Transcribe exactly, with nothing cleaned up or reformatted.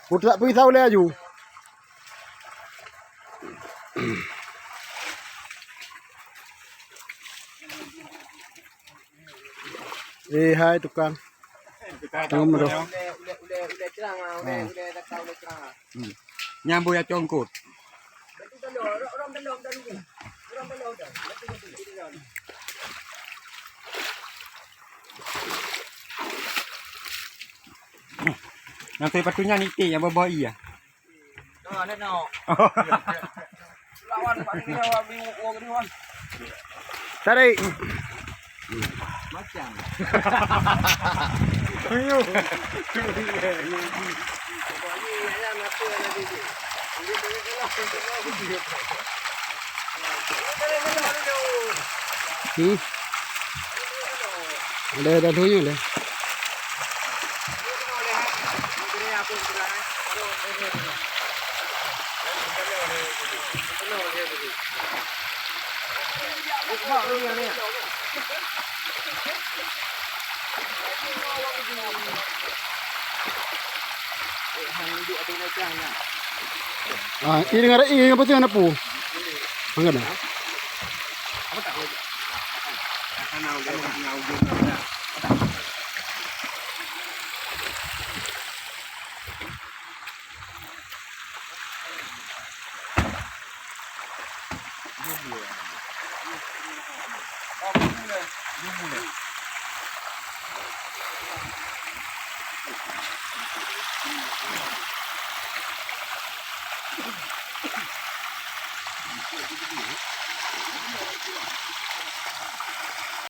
Putak pisau lé aju. Eh, hai tukang. Tukang. Tengok dulu. Ulèe, ulèe, ulèe, ulèe cerang ah, ulèe, ulèe dakau, ulèe cerang ah. Hmm. Nyang boh ya congkot. Nyang tu patut nyan niti nyang boh-boh iya. Lawan Pak Rini awak bingung, oh, gini, wan. Tarik. Macam. Ayo. Hmm. Ada, ada dulunya ada. Ah, ini dengar, ini apa sih, anak pu? Enggak ada.